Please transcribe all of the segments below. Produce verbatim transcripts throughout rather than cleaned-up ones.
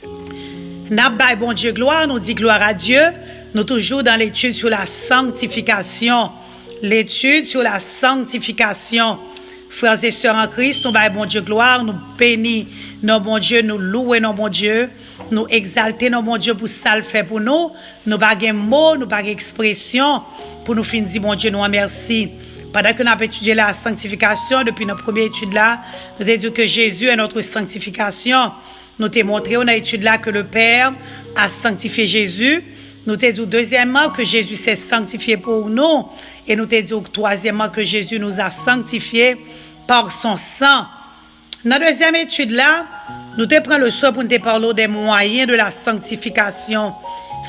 N ap bay Bondye glwa, nou di gloire à Dieu. Nou toujou dans l'étude sur la sanctification. L'étude sur la sanctification. Frères et sœurs en Christ, nou bay Bondye glwa, nou beni non Bondye, nou louwe non Bondye, nou egzalte non Bondye pou sa l fè pou nou. Nou pa gen mo, nou pa gen ekspresyon pou nou fin di Bondye nou an mèsi. Pandan ke n ap etidye la sanctification, depi nan premye etid la, nou te di ke Jésus est notre sanctification. Nou te montre w nan etid la ke le Père a sanctifié Jésus. Nou te di w dezyèmman ke Jezi se sanktifye pou nou. E nou te di w twazyèmman ke Jezi nous a sanctifiés par son sang. Nan dezyèm etid la, nou te pran leson pou n te pale w des moyens de la sanctification.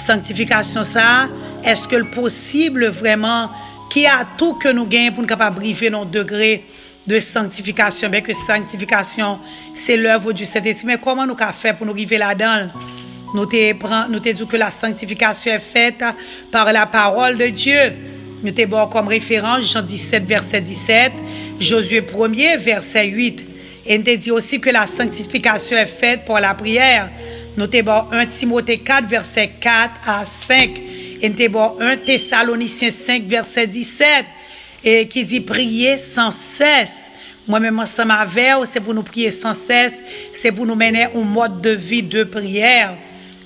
Sanktifikasyon sa a, èske l posib vrèman? Ki atou ke nou genyen pou n kapab rive nan degre de sanctification, byen ke sanktifikasyon se lèv di Sentespri, men kòman nou ka fè pou nou rive ladan l? Nou te pran, nou te di ke la sanctification est faite par la parole de Dieu. Nou te ba w kòm referans Jan disèt vèsè disèt, Josué premye vèsè uit. E n te di osi ke la sanctification est faite par la prière. Nou te ba w en Timote kat vèsè kat a senk. E n te ba w en Tesalonisyen senk vèsè disèt. E ki di priye san sès. Mwen menm ansanm avè w, se pou nou priye san sès, se pou nou mennen yon mòd de vi de priyè.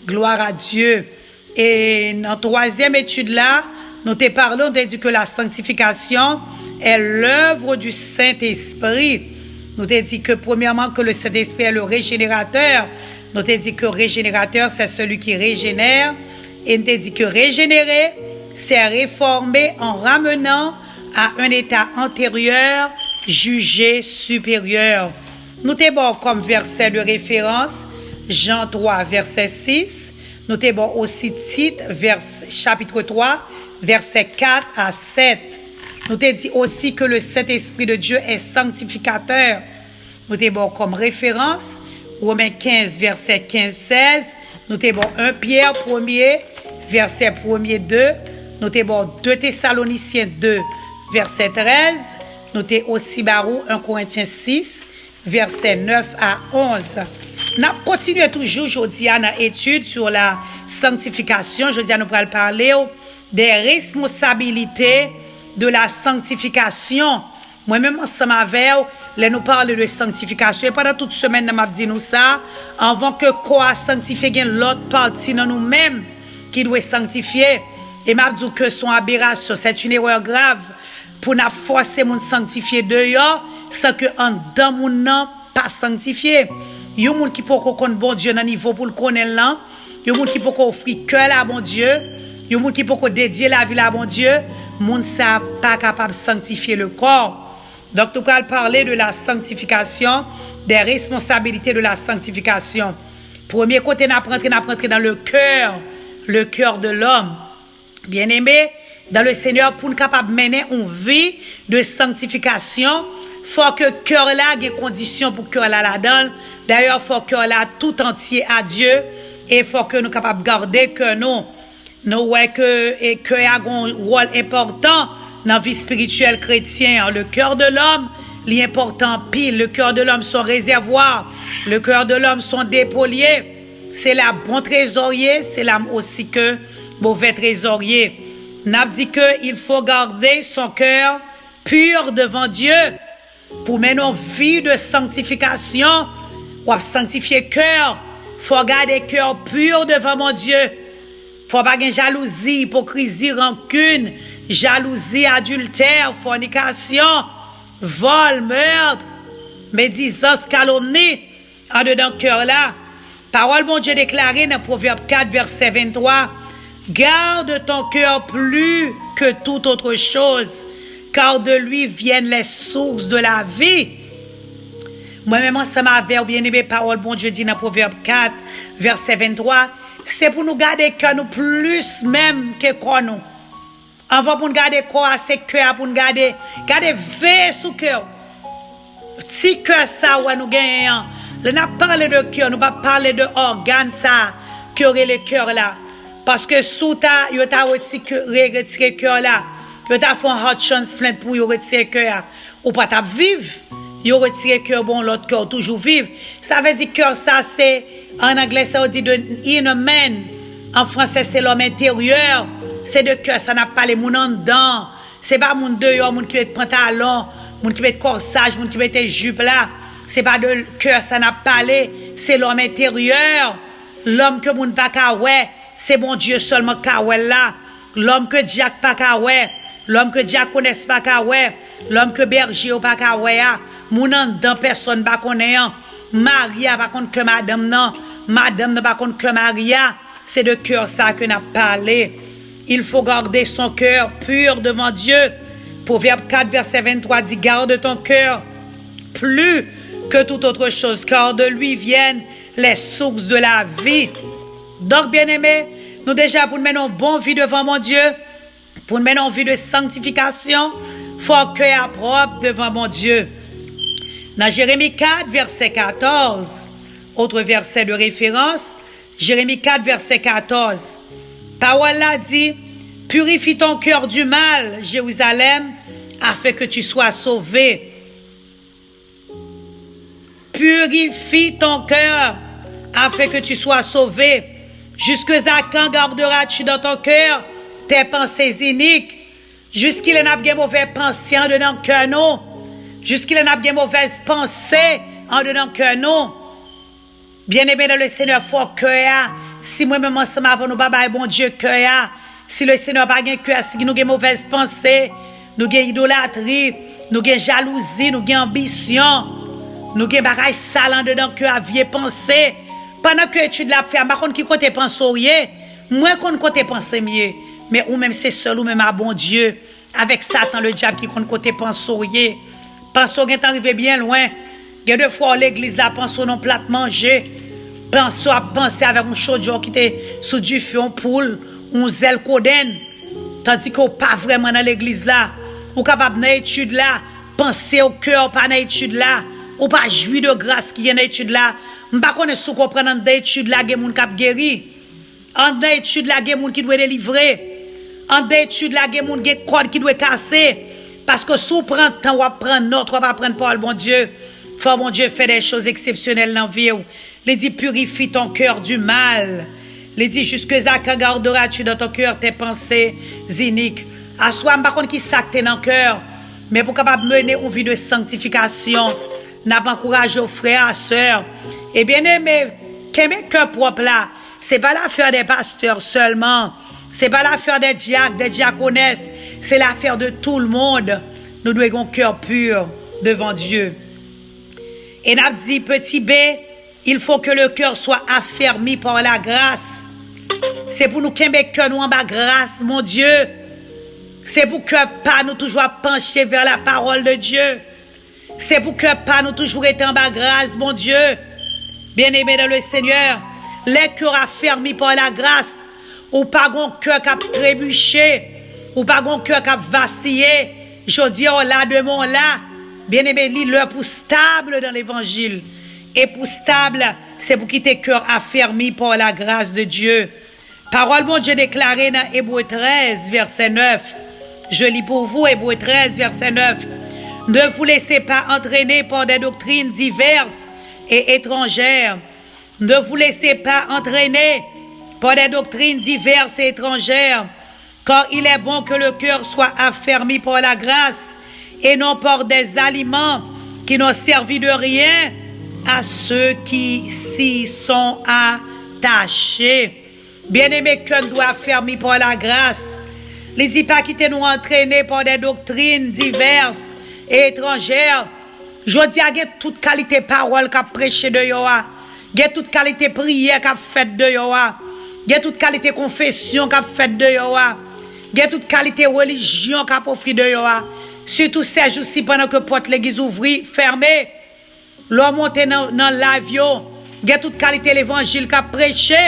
Gloire à Dieu. E nan twazyèm etid la, nou te pale, nou te di ke la sanctification est l'œuvre du Saint-Esprit. Nou te di ke premyèman ke le Saint-Esprit est le régénérateur. Nou te di ke régénérateur, c'est celui qui régénère. E nou te di ke régénérer, c'est réformer en ramenant à un état antérieur, jugé supérieur. Nou te ba w kòm vèsè de referans Jan twa vèsè sis. Nou te ba w osi Tit, vèsè, chapitre twa, vèsè kat a sèt. Nou te di osi ke le Saint-Esprit de Dieu est sanctificateur. Nou te ba w kòm referans Women kenz, vèsè kenz, sèz. Nou te ba w en Pyè premye, vèsè premye, de. Nou te ba w de Tesalonisyen de, vèsè trèz. Nou te osi ba w en Korentyen sis, vèsè nèf a onz. N ap kontinye toujou jodi a nan etid sur la sanctification. Jodi a nou pral pale w des responsabilités de la sanctification. Mwen menm ansanm avè w, lè nou pale de sanktifikasyon, e pandan tout semèn nan m ap di nou sa, anvan ke kò a sanktifye, gen lòt pati nan nou menm ki dwe sanktifye. E m ap di w ke se yon aberasyon, c'est une erreur grave, pou n ap fòse moun sanktifye deyò, san ke anndan moun nan pa sanktifye. Yon moun ki poko konn Bondye nan nivo pou l konnen l lan, yon moun ki poko ofri kè l a Bondye, yon moun ki poko dedye lavi l a Bondye, moun sa a pa kapab sanktifye le kò. Donk, nou pral pale de la sanctification, des responsabilités de la sanctification. Premye kote n ap rantre, n ap rantre dans le cœur, le cœur de l'homme. Byeneme, dans le Seigneur, pou n kapab mennen yon vi de sanktifikasyon, fò ke kè la gen kondisyon pou kè la ladan l. Dayè, fò kè la tout antye a Dye, e fò ke nou kapab gade kè nou. Nou wè ke, e, kè a gen yon wòl enpòtan nan vi espirityèl kretyen an. Le cœur de l'homme, li enpòtan anpil. Le cœur de l'homme se yon rezèvwa. Le cœur de l'homme se yon depo l ye. Se la bon trezòrye, se la osi ke movè trezòrye. N ap di ke il faut garder son cœur pur devant Dieu. Pou mennen yon vi de sanktifikasyon, w ap sanktifye kè w. Fò w gade kè w pur devan Bondye. Fò pa gen jalouzi, ipokrizi, rankin, jalouzi, adiltè, fònikasyon, vòl, mèt, medizans, kalomni. Andedan kè la. Pawòl Bondye deklare nan Pwovèb kat, vèsè venntwa, garde ton cœur plus que toute autre chose, car de lui viennent les sources de la vie. Mwen menm ansanm avè w, byeneme, pawòl Bondye di nan Pwovèb kat, vèsè venntwa, se pou nou gade kè nou plis menm ke kò nou. Anvan pou n gade kò a, se kè a pou n gade. Gade, veye sou kè w. Ti kè sa w wè nou genyen an. Lè n ap pale de kè, nou p ap pale de ògàn sa ke yo rele kè la. Paske si w ta, yo ta reti-, re-, retire kè la, yo ta fè yon heart transplant pou yo retire kè a, ou pa t ap viv. Yo retire kè w, ba w yon lòt kè, w toujou viv. Sa vle di kè sa se An anglè, sa yo di the inner man. An fransè, se lòm enteryè. Se de kè sa n ap pale, moun anndan. Se pa moun deyò, moun ki met pantalon, moun ki met kòsaj, moun ki mete jip la. Se pa de kè sa n ap pale, se lòm enteryè. Lòm ke moun pa ka wè, se Bondye sèlman k ka wè l la. Lòm ke dyak pa ka wè, lòm ke dyakonès pa ka wè, lòm ke bèje yo pa ka wè a, moun anndan pèsonn pa konnen an. Mari a pa konn kè madanm nan, madanm nan pa konn kè mari a. Se de kè sa ke n ap pale. Il faut garder son cœur pur devant Dieu. Pwovèb kat vèsè venntwa di, garde ton cœur plus que toute autre chose, car de lui viennent les sources de la vie. Donk, byeneme, nou deja pou n mennen yon bon vi devan Bondye, pou n mennen yon vi de sanktifikasyon, fò kè a pwòp devan Bondye. Nan Jeremi kat, vèsè katòz, autre verset de référence, Jeremi kat, vèsè katòz. Pawòl la di, purifie ton cœur du mal, Jérusalem, afin que tu sois sauvé. Purifie ton cœur, afin que tu sois sauvé. Jusqu'à quand garderas-tu dans ton cœur tes pensées iniques? Jiskilè n ap gen movèz panse andedan kè nou? Jiskilè n ap gen movèz panse andedan kè nou? Byeneme nan le Senyè, fò kè a, si mwen menm ansanm avè nou pa bay Bondye kè a, si le Senyè pa gen kè a, si nou gen movèz panse, nou gen idolatri, nou gen jalouzi, nou gen anbisyon, nou gen bagay sal andedan kè a, vye panse. Pandan ke etid la ap fè a, m pa konn ki kote panse w ye. Mwen konn kote panse m ye. Men ou menm, se sèl ou menm a Bondye. Avèk Satan, ledyab ki konn kote panse w ye. Panse w gentan rive byen lwen. Gen de fwa, w legliz la, panse w nan plat manje. Panse w ap panse avèk yon chodyè w kite sou dife, yon poul, yon zèl kodenn. Tandike w pa vrèman nan legliz la. Ou kapab nan etid la, panse w, kè w pa nan etid la. Ou pa jwi de gras ki gen nan etid la. M pa konnen si w konprann, anndan etid la, gen moun k ap geri. Anndan etid la, gen moun ki dwe delivre. Anndan etid la, gen moun gen kòd ki dwe kase. Paske si w pran tan, w ap pran nòt, w ap aprann pawòl Bondye. Fò Bondye fè de choz eksepsyonèl nan vi w. Li di, purifie ton cœur du mal. Li di, jusqu'à quand garderas-tu dans ton cœur tes pensées iniques? Aswè a, m pa konn ki sa k te nan kè w, men pou w kapab mennen yon vi de sanktifikasyon, n ap ankouraje w, frè a, sè. E byeneme, kenbe kè pwòp la. Se pa lafè de pastè sèlman. Se pa lafè de dyak, de dyakonès. Se lafè de tout le monde. Nou dwe gen yon kè pur devan Dye. E n ap di, petit b, il faut que le cœur soit affermi par la grâce. Se pou nou kenbe kè nou anba gras Bondye. Se pou kè pa nou toujou ap panche vers la parole de Dieu. Se pou kè pa nou toujou rete anba gras Bondye. Byeneme dans le Senyè, lè kè w afèmi pa la gras, ou pa gon kè k ap trebiche, ou pa gon kè k ap vasiye. Jodi a w la, demen w la. Byeneme, li lè pou stab nan levanjil. E pou stab, se pou kite kè w afèmi pa la gras de Dye. Pawòl Bondye deklare nan Ebre trèz, vèsè nèf. Je lis pour vous Ebre trèz, vèsè nèf. Ne vous laissez pas entraîner par des doctrines diverses et étrangères. Ne vous laissez pas entraîner par des doctrines diverses et étrangères, car il est bon que le cœur soit affermi par la grâce et non par des aliments qui n'ont servi de rien à ceux qui s'y sont attachés. Byeneme, kè n dwe afèmi pa la gras. Li di, pa kite nou antrene pa de doktrin divès e etranjè. Jodi a, gen tout kalite pawòl k ap preche deyò a. Gen tout kalite priyè k ap fèt deyò a. Gen tout kalite konfesyon k ap fèt deyò a. Gen tout kalite relijyon k ap ofri deyò a. Sitou sèjousi, pandan ke pòt legliz ouvri, fèmen. Lè w monte nan, nan live yo, gen tout kalite levanjil k ap preche,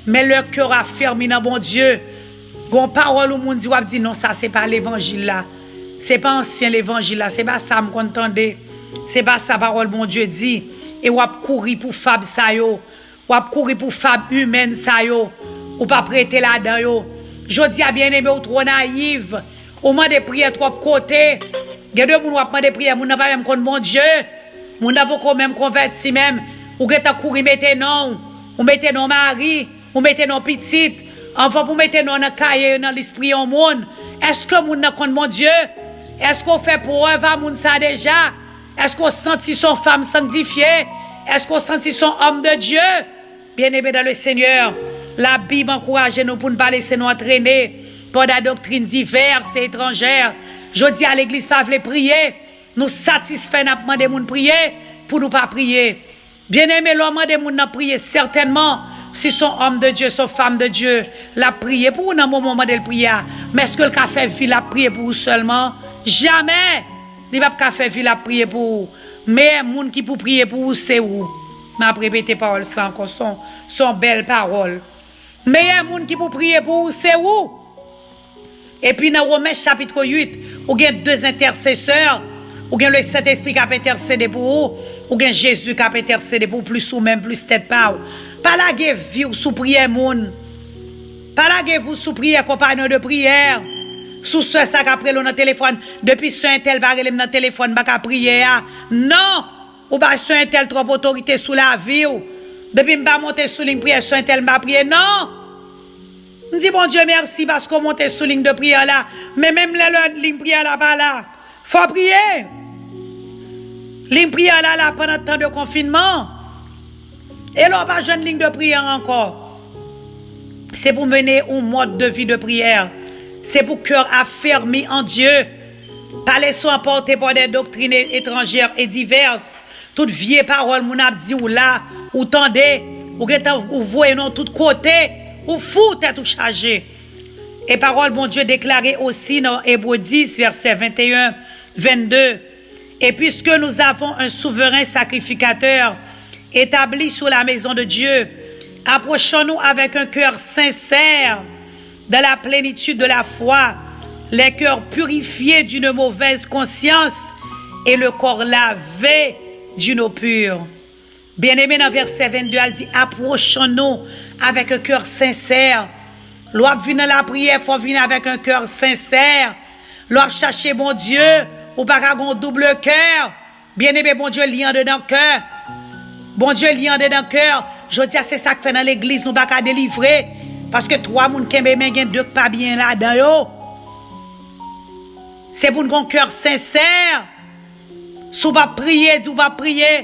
men lè kè w afèmi nan Bondye, gen yon pawòl yon moun di, w ap di, "Non, sa se pa levanjil la. Se pa ansyen levanjil la. Se pa sa m konn tande. Se pa sa pawòl Bondye di." E w ap kouri pou fab sa yo. W ap kouri pou fab imèn sa yo. Ou p ap rete ladan yo. Jodi a, byeneme, ou twò nayiv. Ou mande priyè twòp kote. Gen de moun w ap mande priyè, moun nan pa menm konn Bondye. Moun nan poko menm konvèti menm. Ou gentan kouri mete non w. Ou mete non mari, ou mete non pitit, anvan pou mete non nan kaye yo, nan lis priye yon moun. Èske moun nan konn Bondye? Èske w fè prèv a moun sa deja? Èske w santi se yon fanm sanktifye? Èske w santi se yon òm de Dye? Byeneme dan le Senyè, Labib ankouraje nou pou n pa lese nou antrene pa da doktrin divès e etranjè. Jodi a, legliz pa vle priye. Nou satisfè n ap mande moun priye pou nou pa priye. Byeneme, lè w mande moun nan priye, sètènman, si se yon òm de Dye, se yon fanm de Dye, l ap priye pou ou nan moman w mande l priye a. Men èske l ka fè vi l ap priye pou ou sèlman? Jamè! Li p ap ka fè vi l ap priye pou ou. Meyè moun ki pou priye pou ou, se ou. M ap repete pawòl sa ankò, se yon, se yon bèl pawòl. Meyè moun ki pou priye pou ou, se ou. Epi nan Women chapit uit, ou gen de entèsesè, ou gen Lesentespri k ap entèsede pou ou, ou gen Jezi k ap entèsede pou ou, plis ou menm, plis tèt pa w. Pa lage vi w sou priyè moun. Pa lage vi w sou priyè konpayon de priyè. Sou sè sa k ap rele w nan telefòn, depi sè entèl pa rele m nan telefòn, m pa ka priye a. Non! Ou bay sè entèl twòp otorite sou lavi w. Depi m pa monte sou liy priyè sè entèl m pa priye, non! M di Bondye mèsi paske w monte sou liy de priyè la. Men menm lè, lè liy priyè la pa la, fò w priye. Liy priyè la la pandan tan de konfinman. E lè w pa jwenn liy de priyè ankò, se pou mennen yon mòd de vi de priyè. Se pou kè w afèmi an Dye. Pa lese w anpòte pa de doktrin e- etranjè e divès. Tout vye pawòl moun ap di w la, ou tande, ou gentan ou voye nan tout kote, ou fou, tèt ou chaje. E pawòl Bondye deklare osi nan Ebre dis, vèsè venteyen, vennde. Et puisque nous avons un souverain sacrificateur établi sur la maison de Dieu, approchons-nous avec un cœur sincère, dans la plénitude de la foi, les cœurs purifiés d'une mauvaise conscience et le corps lavé d'une eau pure. Byeneme, nan vèsè vennde a, l di, approchons-nous avec un cœur sincère. Lè w ap vin nan lapriyè, fò w vin avèk yon kè sensè. Lè w ap chache Bondye, ou pa ka gen yon doub kè. Byeneme, Bondye li andedan kè. Bondye li andedan kè. Jodi a, se sa k fè nan legliz nou pa ka delivre. Paske twa moun kenbe men, gen de k pa byen ladan yo. Se pou n gen yon kè sensè. Si w p ap priye, di w p ap priye.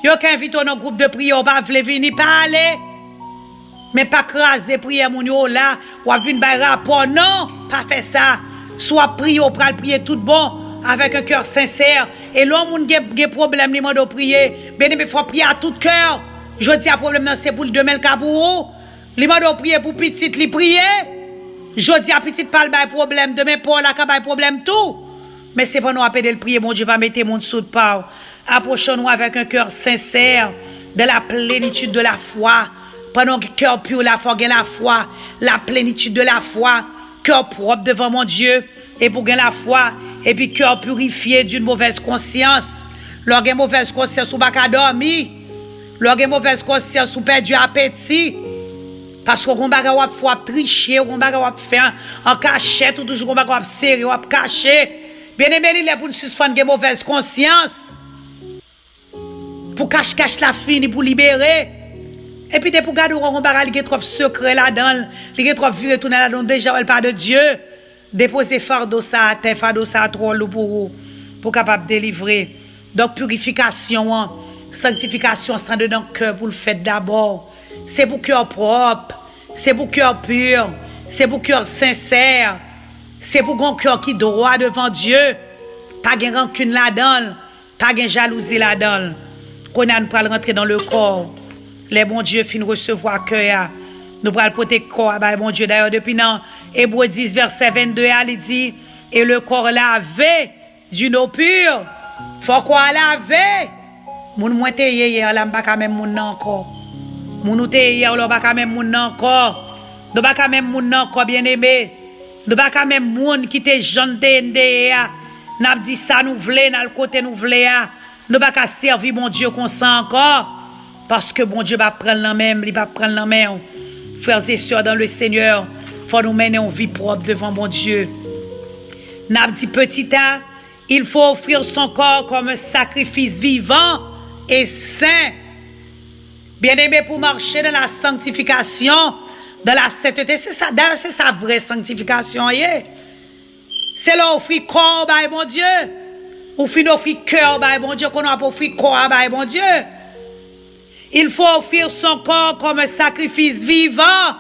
Yo ka envite w nan gwoup de priyè, w pa vle vini, pa ale. Men pa kraze priyè moun yo la, w ap vin bay rapò. Non, pa fè sa. Si w ap priye, w pral priye tout bon, avèk yon kè sensè. E lè yon moun gen, gen pwoblèm, li mande w priye, byeneme, fò w priye a tout kè. Jodi a, pwoblèm nan se pou l, demen l ka pou ou. Li mande w priye pou pitit li, priye. Jodi a, pitit pa l bay pwoblèm, demen pa w la ka bay pwoblèm tou. Men sepandan, w ap ede l priye, Bondye va mete moun sou pa w. Approchons-nous avec un cœur sincère, dans la plénitude de la foi. Pandan w gen kè pi, la fò gen lafwa, la plénitude de la foi, kè pwòp devan Bondye, epi w gen lafwa, epi kè pirifye d'une mauvaise conscience. Lè w gen movèz konsyans, ou pa ka dòmi. Lè w gen movèz konsyans, ou pèdi apeti. Paske w gen bagay w ap fè, w ap triche, w gen bagay w ap fè an, an kachèt, ou toujou gen bagay w ap sere, w ap kache. Byeneme, li lè pou n sispann gen movèz konsyans. Pou kachkach la fini, pou libere. Epi depi w gade w gen yon bagay, li gen twòp sekrè ladan l, li gen twòp vire tounen ladan l, ou deja wè l pa de Dye. Depoze fado sa atè, fado sa twò lou pou ou, pou w kapab delivre. Donk, pirifikasyon an, sanktifikasyon an, se andedan kè pou l fèt dabò. Se pou kè w pwòp, se pou kè w pi, se pou kè w sensè, se pou gen yon kè ki dwa devan Dye. Pa gen rankin ladan l, pa gen jalouzi ladan l. Kounye a, nou pral rantre dans le corps. Lè Bondye fin resevwa kè a, nou pral pote kò a bay Bondye. Dayè, depi nan Ebre dis, vèsè vennde a, li di, et le corps lavé d'une eau pure. Fò kò a lave. Moun mwen te ye yè la, m pa ka menm moun nan ankò. Moun ou te ye yè la, w pa ka menm moun nan ankò. Nou pa ka menm moun nan ankò, byeneme. Nou pa ka menm moun ki te jan n te ye, n te ye a. N ap di sa nou vle, n al kote nou vle a. Nou pa ka sèvi Bondye konsa ankò. Paske Bondye p ap pran l nan men m, li p ap pran l nan men w. Frères et sœurs dans le Seigneur, fò nou mennen yon vi pwòp devan Bondye. N ap di, petit a, il faut offrir son corps comme un sacrifice vivant et saint. Bien-aimé, pou mache dans la sanctification, dans la sainteté, se sa, dayè se sa vrè sanktifikasyon an ye. Se lè w ofri kò w bay Bondye. Ou fin ofri kè w bay Bondye, kounye a w ap ofri kò a bay Bondye. Il faut offrir son corps comme un sacrifice vivant.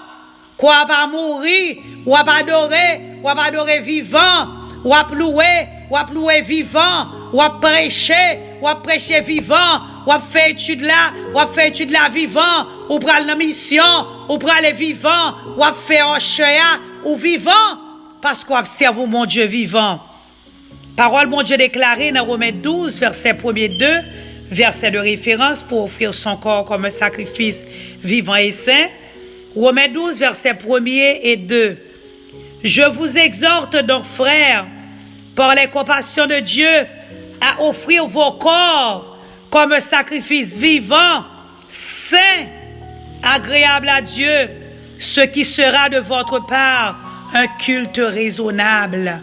Kò a pa mouri, w ap adore, w ap adore vivan, w ap louwe, w ap louwe vivan, w ap preche, w ap preche vivan, w ap fè etid la, w ap fè etid la vivan, ou pral nan misyon, ou prale vivan, w ap fè òchè a, ou vivan, paske w ap sèvi yon Bondye vivan. Pawòl Bondye deklare nan Women douz, vèsè premye, de, vèsè de référence pour offrir son corps comme un sacrifice vivant et saint. Women douz, vèsè premye e de. Je vous exhorte donc, frères, par les compassions de Dieu, à offrir vos corps comme un sacrifice vivant, saint, agréable à Dieu, ce qui sera de votre part un culte raisonnable.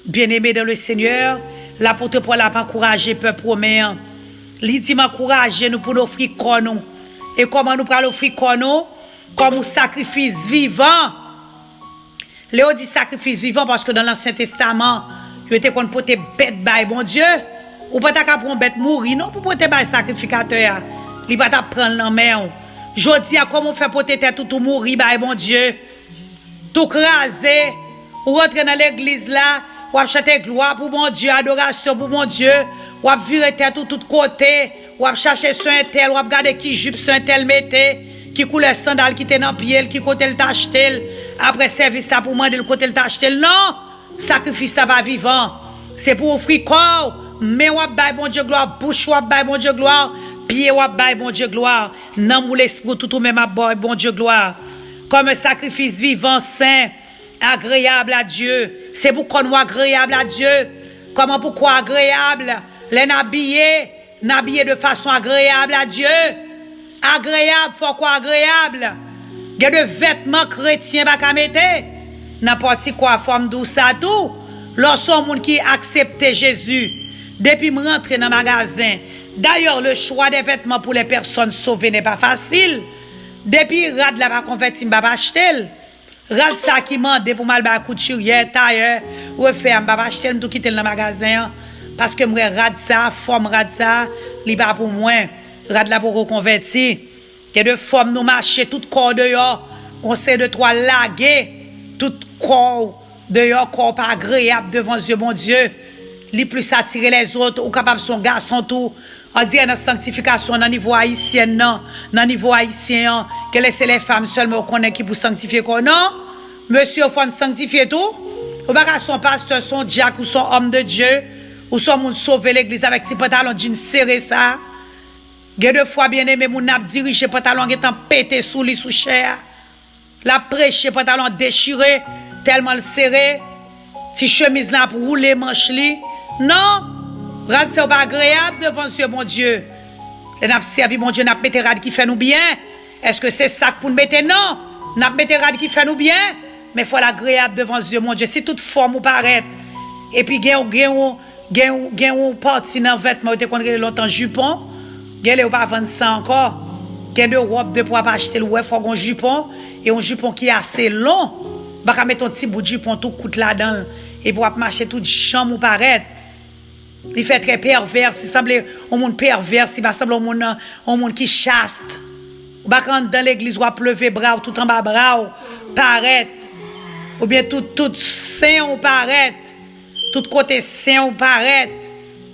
Bien-aimé dans le Seigneur, lapot Pòl ap ankouraje pèp women an. Li di, "M ankouraje nou pou nou ofri kò nou." E kòman nou pral ofri kò nou? Kòm yon sakrifis vivan. Lè yo di sakrifis vivan, paske nan Ansyen Testaman, yo te konn pote bèt bay Bondye. Ou pa ta ka pran yon bèt mouri, non, pou pote bay sakrifikatè a. Li pa t ap pran l nan men w. Jodi a, kòman w fè pote tèt ou tou mouri bay Bondye? Tou kraze. Ou rantre nan legliz la, w ap chante glwa pou Bondye, adorasyon pou Bondye. W ap vire tèt ou tout kote. W ap chache sou entèl, w ap gade ki jip sou entèl mete, ki koulè sandal ki te nan pye l, ki kote l t achte l. Apre sèvis la pou w mande l kote l t achte l. Non! Sakrifis la pa vivan. Se pou w ofri kò w, men w ap bay Bondye glwa, bouch w ap bay Bondye glwa, pye w ap bay Bondye glwa, nanm ou, lespri w, tout ou menm ap bay Bondye glwa. Comme un sacrifice vivant, saint, agréable à Dieu. Se pou kò nou agreyab a Dye. Kòman pou kò agreyab? Lè n abiye, n abiye de fason agreyab a Dye. Agreyab, fò kò agreyab. Gen de vètman kretyen pa ka mete. Nan pati kò a, fò m di w sa tou. Lè w se yon moun ki aksepte Jezi, depi m rantre nan magazen, d'ailleurs, le choix des vêtements pour les personnes sauvées n'est pas facile. Depi rad la pa konvèti, m p ap achte l. Rad sa ki mande pou m al bay koutiryè, tayè, refè a, m p ap achte l, m tou kite l nan magazen an. Paske m wè rad sa, fòm rad sa, li pa pou mwen. Rad la poko konvèti. Gen de fòm nou mache, tout kò w deyò, yon seri de twal lage, tout kò w deyò, kò w pa agreyab devan zye Bondye. Li plis atire lèzòt, ou kapab se yon gason tou, andirè nan sanktifikasyon, nan nivo ayisyèn nan, nan nivo ayisyen an, ke lè se lè fanm sèlman yo konnen ki pou sanktifye kò yo. Non, mesye yo fò n sanktifye tou. Ou pa ka se yon pastè, se yon dyak, ou se yon òm de Dye, ou se yon moun sove legliz avèk ti pantalon djin sere sa. Gen de fwa, byeneme, moun nan ap dirije, pantalon an gentan pete sou li, sou chè a. L ap preche, pantalon an dechire, tèlman l sere. Ti chemiz lan ap woule manch li. Non! Rad sa yo pa agreyab devan zye Bondye. Lè n ap sèvi Bondye, n ap mete rad ki fè nou byen. Èske se sa k pou n mete? Non! N ap mete rad ki fè nou byen, men fò l agreyab devan zye Bondye. Si tout fòm ou parèt, epi gen, gen, Gen, gen yon pati nan vètman yo te konn rele lontan jipon. Gen lè yo pa vann sa ankò. Gen de wòb depi w ap achte l, ou wè fò gen yon jipon. E yon jipon ki ase lon. Ou pa ka mete yon ti bout jipon tou kout ladan l. Epi w ap mache tout janm ou parèt. Li fè trè pèvè, li sanble yon moun pèvè, li pa sanble yon moun, yon moun ki chast. Ou pa ka anndan legliz, w ap leve bra w, tout anba bra w parèt. Oubyen tout, tout sen w parèt. Tout kote sen w parèt.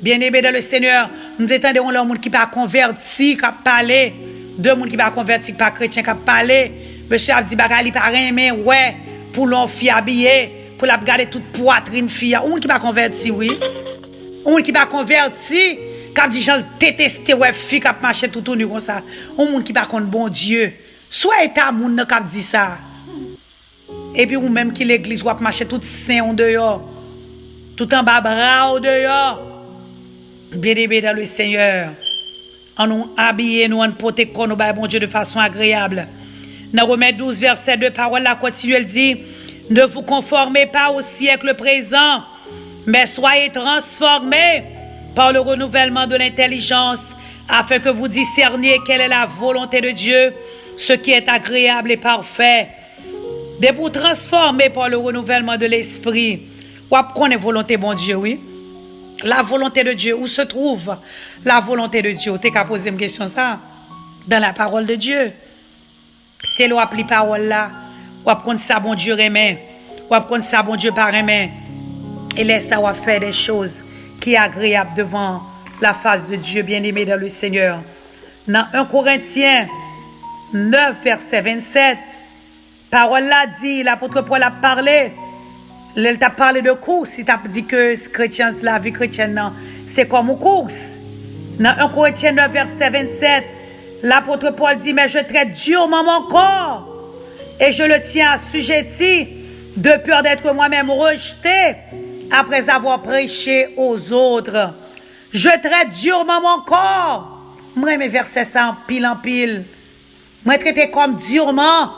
Byeneme dan le Senyè, m te tande yon lè yon moun ki pa konvèti k ap pale. De moun ki pa konvèti, ki pa kretyen k ap pale. Mesye ap di bagay li pa renmen wè pou lè yon fi abiye, pou l ap gade tout pwatrin fi a. Yon moun ki pa konvèti, wi. Yon moun ki pa konvèti, k ap di jan l deteste wè fi k ap mache toutouni konsa. Yon moun ki pa konn Bondye. Swa eta moun nan k ap di sa. Epi ou menm ki legliz, w ap mache tout sen w deyò, tout anba bra w deyò. Byeneme dan le Senyè, annou abiye nou, ann pote kò nou bay Bondye de fason agreyab. Nan Women douz, vèsè de, pawòl la kontinye, l di, Ne vous conformez pas au siècle présent, mais soyez transformés par le renouvellement de l'intelligence, afin que vous discerniez quelle est la volonté de Dieu, ce qui est agréable et parfait. Depi w transfòme par le renouvellement de l'esprit, w ap konnen volonte Bondye, wi. La volonté de Dieu, où se trouve la volonté de Dieu? Ou te ka poze m kesyon sa. Dans la parole de Dieu. Se lè w ap li pawòl la, w ap konn sa Bondye renmen, w ap konn sa Bondye pa renmen. E lè sa w ap fè des choses qui agréables devant la face de Dieu, bien-aimé dans le Seigneur. Nan en Korentyen nèf, vèsè vennsèt, pawòl la di, lapot Pòl ap pale, lè l t ap pale de kous, li t ap di ke kretyen, lavi kretyèn nan, se kòm yon kous. Nan en Korentyen nèf, vèsè vennsèt, lapot Pòl di, mais je traite durement mon corps et je le tiens assujetti de peur d'être moi-même rejeté après avoir prêché aux autres. Je traite durement mon corps. Mwen renmen vèsè sa anpil, anpil. Mwen trete kò m diman.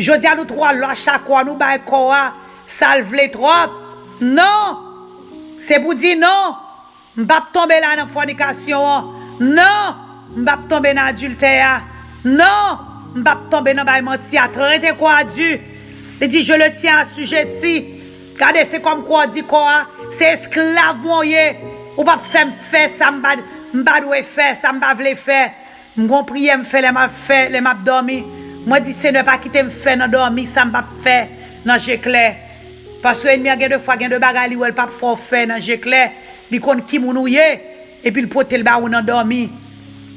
Jodi a nou twò lòch a kò nou bay kò a sa l vle twòp. Non. Se pou di non. M p ap tonbe la nan fònikasyon an. Non. M p ap tonbe nan adiltè a. Non. M p ap tonbe nan bay manti a. Trete kò a di. Li di, je le tiens assujetti. Gade, se kòm kwa w di kò a, se esklav mwen w ye. Ou p ap fè m fè sa m pa, m pa dwe fè, sa m pa vle fè. M gon priyè m fè lè m ap fè, lè m ap dòmi. Mwen di, Senyè, pa kite m fè nan dòmi sa m p ap fè nan je klè. Paske ènmi an gen de fwa, gen de bagay li wè l p ap fè w fè nan je klè. Li konn ki moun ou ye, epi l pote l ba ou nan dòmi.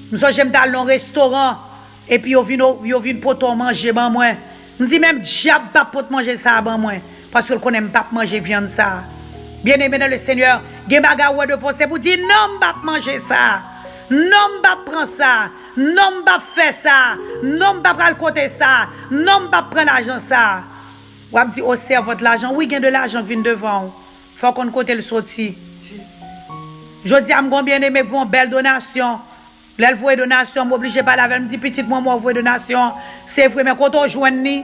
M sonje m t al nan yon restoran, epi yo vin, yo vin pote yon manje ban mwen. M di, menm dyab p ap pot manje sa a ban mwen, paske l konnen m p ap manje vyann sa a. Bien-aimé dans le Seigneur, gen bagay ou wè devan w, se pou di, non, m p ap manje sa a. Non, m p ap pran sa a. Non, m p ap fè sa a. Non, m pa pral kote sa a. Non, m p ap pran lajan sa a. W ap di, o sèvant, lajan, wi, gen de lajan vin devan w. Fò w konn kote l soti. Jodi a, m gon byeneme k voye yon bèl donasyon. Lè l voye donasyon, m oblije pale avè l. M di, pitit mwen, mwen voye donasyon. Se vre, men kote w jwenn li?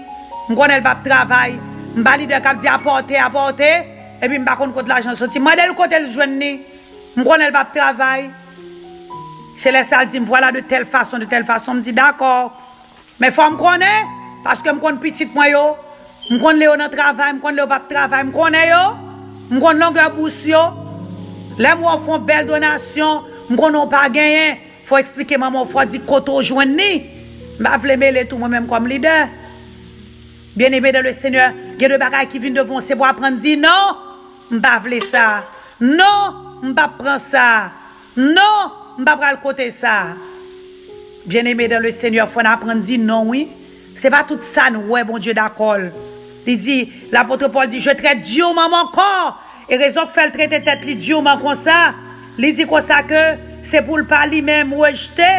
M konnen l p ap travay. M pa lidè k ap di, apòte, apòte. Epi m pa konn kot lajan soti. Mande l kote l jwenn li. M konnen l p ap travay. Se lè sa l di m, vwala de tèl fason, de tèl fason. M di, dakò. Men fò m konnen, paske m konn pitit mwen yo, m konn lè yo nan travay, m konn lè yo p ap travay, m konnen yo, m konn longè bous yo. Lè m wè w fè yon bèl donasyon, m konnen w pa genyen, fò w eksplike manman w, fò w di kote w jwenn li. M pa vle mele tou mwen menm kòm lidè. Bien-aimé dans le Seigneur, gen de bagay ki vin devan w, se pou w aprann di non, m pa vle sa. Non, m p ap pran sa. Non, m pa pral kote sa. Bien-aimé dans le Seigneur, fò n aprann di non, wi. Se pa tout sa n wè Bondye dakò l. Li di, lapot Pòl di, je traite durement mon corps. E rezon k fè l trete tèt li diman konsa, li di konsa ke se pou l pa li menm rejte,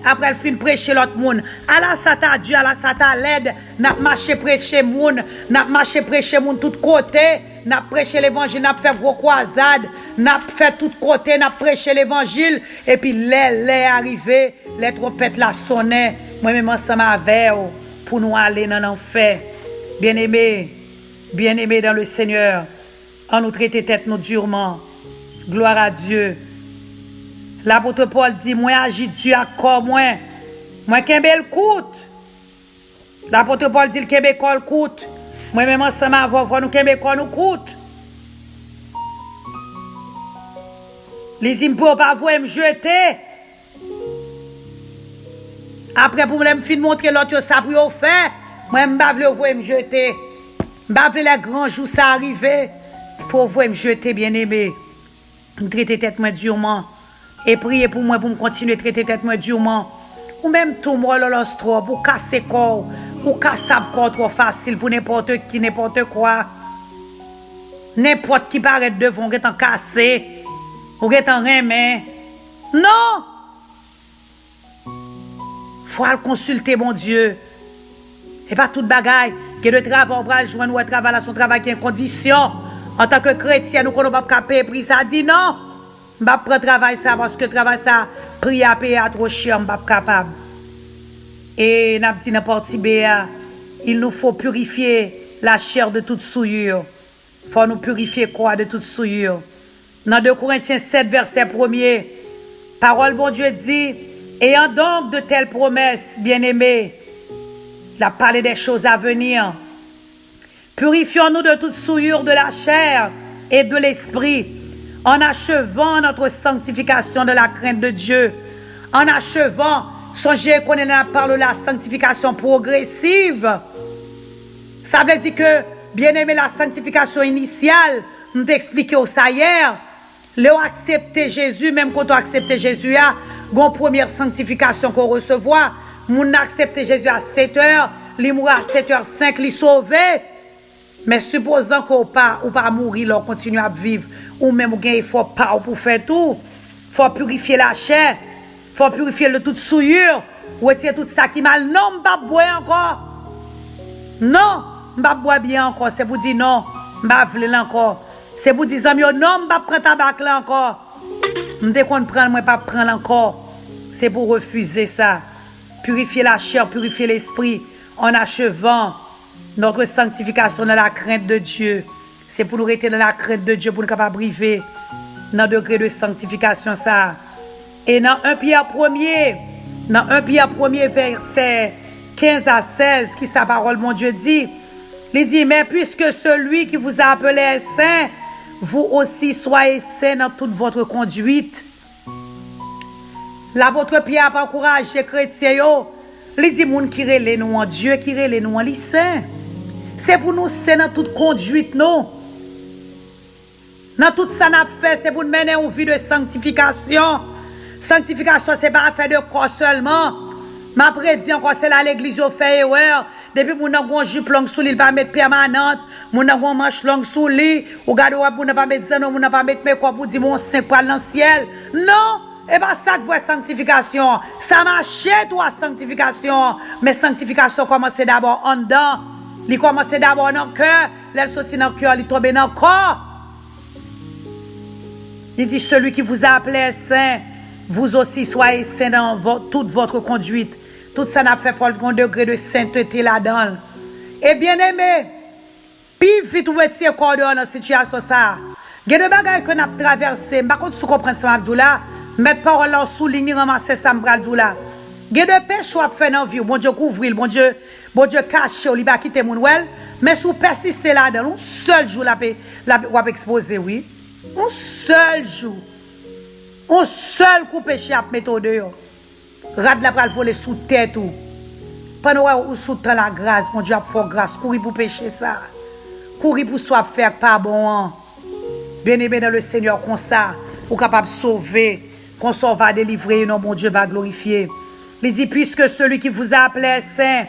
apre l fin preche lòt moun. Ala sa ta di, ala sa ta lèd, n ap mache preche moun, n ap mache preche moun tout kote, n ap preche levanjil, n ap fè gwo kwazad, n ap fè tout kote, n ap preche levanjil, epi lè, lè a rive, lè twonpèt la sonnen, mwen menm ansanm avè w, pou nou ale nan lanfè. Bien-aimé, bien-aimé dans le Seigneur, ann nou trete tèt nou diman. Glwa a Dye. Lapot Pòl di, mwen aji di ak kò mwen. Mwen kenbe l kout. Lapot Pòl di l kenbe kò l kout. Mwen menm ansanm avè w, fò nou kenbe kò nou kout. Li di m pou yo pa voye m jete. Apre pou lè m fin montre lòt yo sa pou yo fè, mwen m pa vle yo voye m jete. M pa vle lè gran jou sa a rive pou yo voye m jete, bien-aimé. M trete tèt mwen diman. E priye pou mwen pou m kontinye trete tèt mwen diman. Ou menm tou, mòlòlòs twòp, ou kase kò w, ou kasav kò w twò fasil pou nenpòt ki, nenpòt kwa. Nenpòt ki parèt devan w gentan kase, ou gentan renmen. Non! Fò w al konsilte Bondye. E pa tout bagay. Gen de travay ou pral jwenn, ou wè travay la se yon travay ki gen kondisyon. Antanke kretyèn, ou konnen w p ap ka peye pri sa, di non. M p ap pran travay sa paske travay sa, pri a peye a twò chè, m p ap kapab. E n ap di nan pati B a, il nous faut purifier la chair de toute souillure. Fò nou pirifye kò a de tout souillure. Nan de Korentyen sèt, vèsè premye, Parole Bondye di, ayant donc de telles promesses, bien-aimés, il a parlé des choses à venir. Purifions-nous de toute souillure de la chair et de l'esprit, en achevant notre sanctification dans la crainte de Dieu. En achevant, sonje konnen la pale la sanctification progressive. Sa vle di ke, bien-aimé, la sanctification initiale, m te eksplike w sa yè. Lè w aksepte Jezi, menm kote w aksepte Jezi a, gon premyè sanktifikasyon ke w resevwa. Moun nan aksepte Jezi a sèt è, li mouri a sèt è senk, li sove. Men sipozan ke w pa, ou pa mouri lè w kontinye ap viv, ou menm ou gen efò pa w pou fè tou. Fò w pirifye lachè, fò w pirifye l de tout souillure, retire tout sa ki mal. Non, m p ap bwè ankò. Non, m p ap bwè byè ankò. Se pou di non, m pa vle l ankò. Se pou di zanmi yo, non, m p ap pran tabak la ankò. M te konn pran l, mwen p ap pran l ankò. Se pou refize sa. Purifier la chair, purifier l'esprit, en achevant notre sanctification dans la crainte de Dieu. Se pou nou rete nan la crainte de Dieu pou nou kapab rive nan degre de sanktifikasyon sa a. E nan en Pyè premye, nan en Pyè premye vèsè kenz a sèz, ki sa pawòl Bondye di? Li di, mais puisque celui qui vous a appelé est saint, vous aussi soyez saints dans toute votre conduite. Lapot Pyè ap ankouraje kretyen yo. Li di moun ki rele nou an, Dye ki rele nou an, li sen. Se pou nou sen nan tout konduit nou. Nan tout sa n ap fè, se pou n mennen yon vi de sanktifikasyon. Sanktifikasyon, se pa afè de kò sèlman. M ap redi ankò, se la legliz yo fè erè. Depi moun nan gon jip long sou li, li pa met pèmanant. Moun nan gon manch long sou li. Ou gade, ou wè moun nan pa met zanno, moun nan pa met mekòp, ou di, "Mon senk pral nan syèl." Non, e pa sa k vrè sanktifikasyon. Sa mache tou a sanktifikasyon. Men sanktifikasyon kòmanse dabò anndan. Li kòmanse dabò nan kè. Lè l soti nan kè, li tonbe nan kò. Li di, celui qui vous a appelé est saint, vous aussi soyez saints dans vo- toute votre conduite. Tout sa n ap fè, fò l gen yon degre de sentete ladan l. E byeneme, pi vit ou retire kò w deyò nan sitiyasyon sa a. Gen de bagay ke n ap travèse, m pa konn si w konprann sa m ap di w la, mèt pawòl la w souliy li, ranmase sa m pral di w la. Gen de peche w ap fè nan vi w, Bondye kouvri l, Bondye, Bondye kache w, li pa kite moun wè l, men si w pèsiste ladan l, yon sèl jou l ap, l ap, w ap ekspoze, wi. Yon sèl jou. Yon sèl kou peche ap mete w deyò. Rad la pral vole sou tèt ou. Pandan w wè ou sou tan lagras, Bondye ap fè w gras. Kouri pou peche sa. Kouri pou sa w ap fè ak pa bon an. Byeneme nan le Senyè, konsa, ou kapab sove. Konsa, w va delivre e non Bondye va glorifye. Li di, puisque celui qui vous a appelé est saint,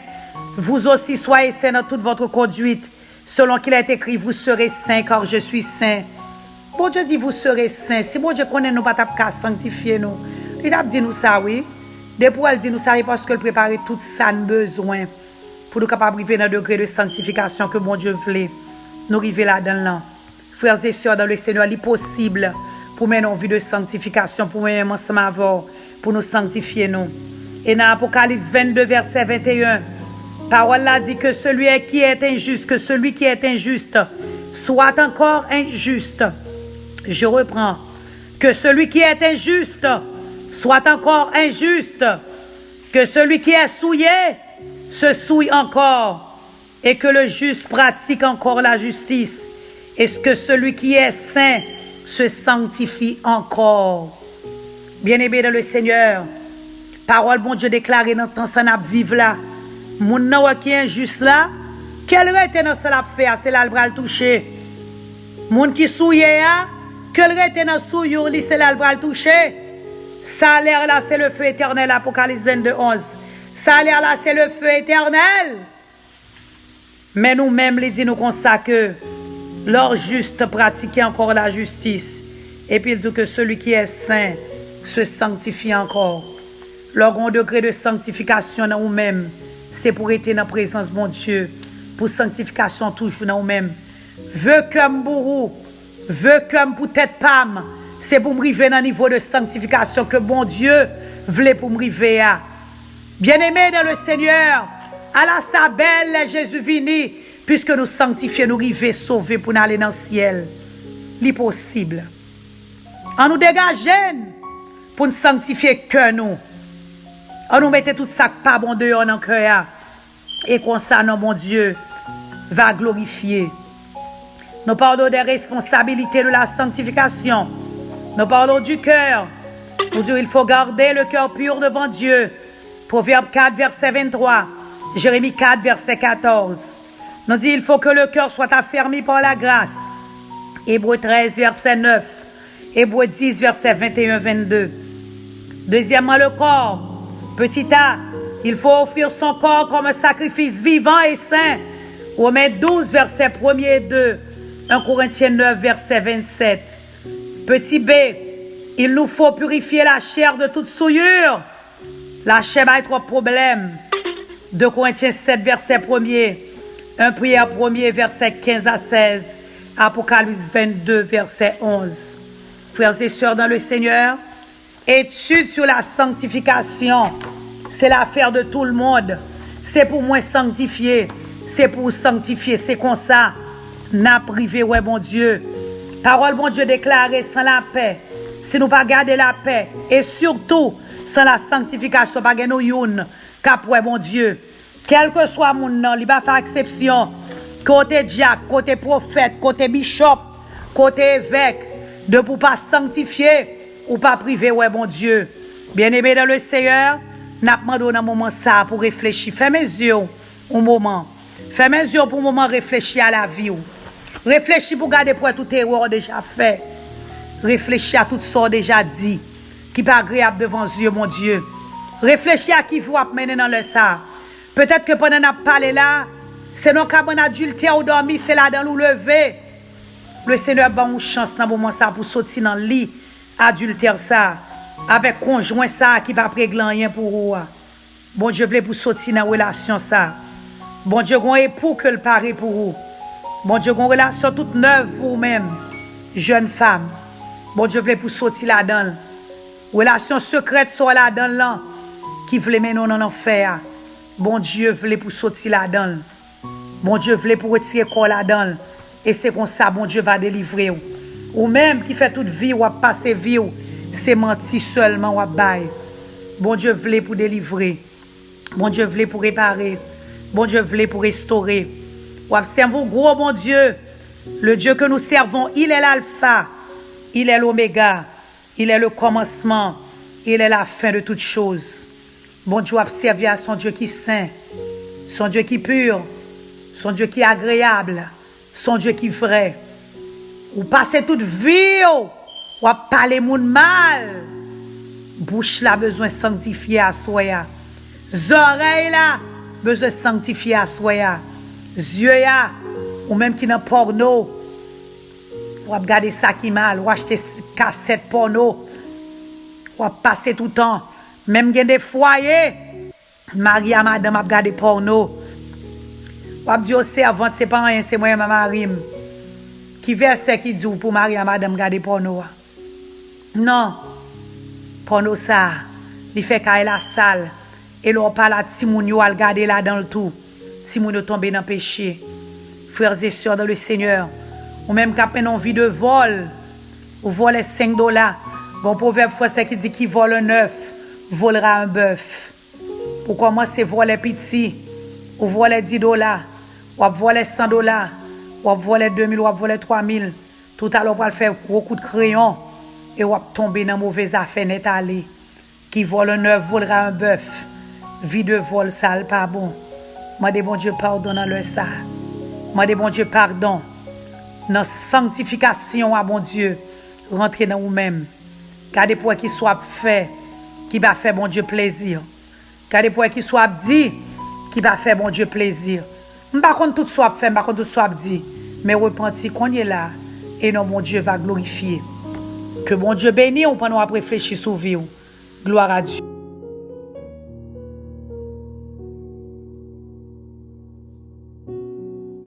vous aussi soyez saints dans toute votre conduite. Selon qu'il est écrit, vous serez saints, car je suis saint. Bondye di, vous serez saints. Si Bondye konnen nou pa t ap ka sanktifye nou, li t ap di nou sa, wi. Depi w wè l di nou sa, se paske l prepare tout sa n bezwen pou nou kapab rive nan degre de sanktifikasyon ke Bondye vle nou rive ladan l lan. Frères et sœurs dans le Seigneur, li posib pou mennen yon vi de sanktifikasyon, pou mwen menm ansanm avè w, pou nou sanktifye nou. E nan Apokalips vennde vèsè venteyen, pawòl la di, que celui qui est injuste, que celui qui est injuste soit encore injuste. Je reprends. Que celui qui est injuste soit encore injuste. Que celui qui est souillé se souille encore. Et que le juste pratique encore la justice, et que celui qui est saint se sanctifie encore. Byeneme nan le Senyè, pawòl Bondye deklare nan tan sa n ap viv la, moun nan wè ki enjis la, ke l rete nan sa l ap fè a, se la l pral touche. Moun ki souye a, ke l rete nan souillure li, se la l pral touche. Salè la, se le feu éternel, Apokalips vennde onz. Salè la, se le feu éternel. Men nou menm, li di nou konsa ke leur juste pratique encore la justice. Epi l di ke celui qui est saint se sanctifie encore. Lè w gen yon degre de sanktifikasyon nan ou menm, se pou rete nan prezans Bondye, pou sanktifikasyon toujou nan ou menm. Ve kè m pou ou, ve kè m pou tèt pa m, se pou m rive nan nivo de sanktifikasyon ke Bondye vle pou m rive a. Byeneme dans le Seigneur, ala sa bèl lè Jezi vini, piske nou sanktifye, nou rive sove pou n ale nan syèl. Li posib. Ann nou degaje n. pou n sanktifye kè nou. Ann nou mete tout sa k pa bon deyò nan kè a. E konsa non Bondye va glorifye. Nous parlons des responsabilités de la sanctification. Nous parlons du cœur. Nous disons, il faut garder le cœur pur devant Dieu. Proverbe quatre, verset vingt-trois. Jérémie quatre, verset quatorze. Nou di, il faut que le cœur soit affermi par la grâce. Hébreux treize, verset neuf. Ebre dis, vèsè venteyen, vennde. Dezyèmman, le corps. Petit a, il faut offrir son corps comme un sacrifice vivant et saint. Romains douze, vèsè premye e de. Un Corinthiens neuf, vèsè vennsèt. Petit b, il nous faut purifier la chair de toute souillure. Lachè bay twòp pwoblèm. De Korentyen sèt, vèsè premye, en Pyè premye, vèsè kenz a sèz, Apokalis vennde, vèsè onz. Frères et sœurs dans le Seigneur, étude sur la sanctification, c'est l'affaire de tout le monde. Se pou mwen sanktifye, se pou w sanktifye, se konsa n ap rive wè Bondye. Pawòl Bondye deklare, san lapè, si nou pa gade lapè, e sitou san la sanktifikasyon, pa gen nou youn k ap wè Bondye. Kèlkeswa moun nan, li pa fè eksepsyon. Ke w te dyak, ke w te pwofèt, ke w te bichòp, ke w te evèk, depi w pa sanktifye, ou p ap rive wè Bondye. Byeneme dans le Seigneur, n ap mande w nan moman sa a pou w reflechi. Fèmen zye w yon moman. Fèmen zye w pou yon moman, reflechi a lavi w. Reflechi pou w gade pou w wè tout erè w deja fè. Reflechi a tout sa w deja di ki pa agreyab devan zye Bondye. Reflechi a ki vi w ap mennen nan lè sa a. Petèt ke pandan n ap pale la, se nan kabann adiltè ou dòmi, se ladan l ou leve. Le Senyè ban w chans nan moman sa a pou soti nan li adiltè sa a, avèk konjwen sa a ki p ap regle anyen pou ou a. Bondye vle pou soti nan relasyon sa. Bondye gon epou ke l pare pou ou. Bondye gon relasyon tout nèv pou ou menm, jèn fanm. Bondye vle pou soti ladan l. Relasyon sekrèt sa w ladan l lan ki vle mennen w nan lanfè a. Bondye vle pou soti ladan l. Bondye vle pou retire kò w ladan l. E se konsa Bondye va delivre w. Ou menm ki fè tout vi w ap pase vi w, se manti sèlman w ap bay. Bondye vle pou delivre. Bondye vle pou repare. Bondye vle pou restore. W ap sèvi yon gwo Bondye. Le Dieu que nous servons, il est l'alpha, il est l'oméga, il est le commencement, il est la fin de toutes choses. Bondye w ap sèvi a se yon Dye ki sen, se yon Dye ki pi, se yon Dye ki agreyab, se yon Dye ki vrè. Ou pase tout vi w, w ap pale moun mal. Bouch la bezwen sanktifye aswè a. Zòrèy la bezwen sanktifye aswè a. Zye a, ou menm ki nan pòno, w ap gade sa ki mal, w achte s-, kasèt pòno, w ap pase tout tan. Menm gen de fwaye, mari a madanm ap gade pòno. W ap di yo, sèvant, se pa anyen, se mwen menm a mari m. Ki vèsè ki di w pou mari a madanm gade pòno a? Non. Pòno sa a, li fè kay la sal. E lè w pa la, timoun yo al gade ladan l tou. Timoun yo tonbe nan peche. Frères et sœurs dans le Seigneur, ou menm k ap mennen yon vi de vòl, ou vòlè senk dola. Gon pwovèb fransè ki di, qui vole un œuf volera un bœuf. Ou kòmanse vòlè piti, ou vòlè dis dola, w ap vòlè san dola, w ap vòlè de mil, w ap vòlè twa mil. Toutalè w pral fè gwo kout kreyon e w ap tonbe nan move zafè nèt ale. Qui vole un œuf volera un bœuf. Vi de vòl sa a l pa bon. Mande Bondye padon nan lè sa a. Mande Bondye padon nan sanktifikasyon a Bondye rantre nan ou menm. Gade pou wè ki sa w ap fè ki pa fè Bondye plezi. Gade pou wè ki sa w ap di ki pa fè Bondye plezi. M pa konn tout sa w ap fè, m pa konn tout sa w ap di, men repanti kounye la, e non Bondye va glorifye. Ke Bondye beni w pandan w ap reflechi sou vi w. Gloire à Dieu.